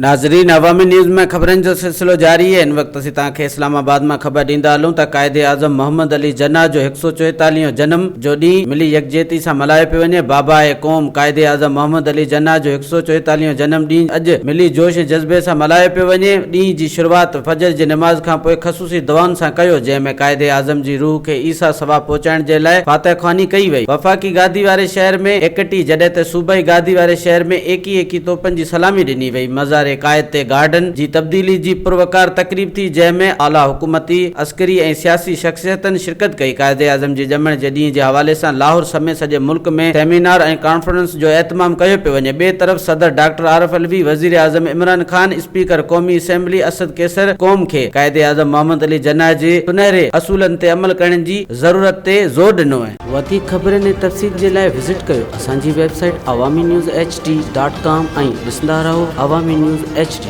ناظرين عوامي نيوز ۾ خبرن جو سلسلو جاري آهي، هن وقت اسين توهان کي اسلام آباد مان خبر ڏيندا هلون ته قائد اعظم محمد علي جناح جو هڪ سئو چوئيتاليهون جنم جو ڏينهن ملي يڪجهتي سان ملهايو پيو وڃي، باباء قوم قائد اعظم محمد علي جناح جو هڪ سئو چوئيتاليهون جنم ڏينهن اڄ ملي جوش ۽ جذبي سان ملهايو پيو وڃي، ڏينهن جي شروعات فجر جي نماز کانپوء خصوصي دعائن سان ڪيو، جنهن ۾ قائد اعظم جي روح کي عيسيٰ ثواب پهچائڻ جي لاء فاتحه خواني ڪئي وئي. وفاقي گادي واري شهر ۾ ايڪٽي جڏهن ته صوبائي گادي واري شهر ۾ ايڪي ايڪي توپن جي سلامي ڏني وئي. مزار قائد تي گارڊن جي تبديلي جي پروقار تقريب ٿي، جنهن ۾ اعليٰ حڪومتي، عسڪري ۽ سياسي شخصيتن شرڪت ڪئي. قائداعظم جي ڄمڻ جي ڏينهن جي حوالي سان لاهور سميت سڄي ملڪ ۾ سيمينار ۽ ڪانفرنس جو اهتمام ڪيو پيو وڃي. ٻئي طرف صدر ڊاڪٽر عارف علوي، وزيراعظم عمران خان، اسپيڪر قومي اسيمبلي اسد قيصر قوم کي قائداعظم محمد علي جناح جي سنهري اصولن تي عمل ڪرڻ جي ضرورت تي زور ڏنو. وڌيڪ خبرن ۽ تفصيل جي لاء وزٽ ڪيو اسان جي website Awami news H D dot com ۽ ڏسندا رهو عوامي نيوز ايڇ ڊي.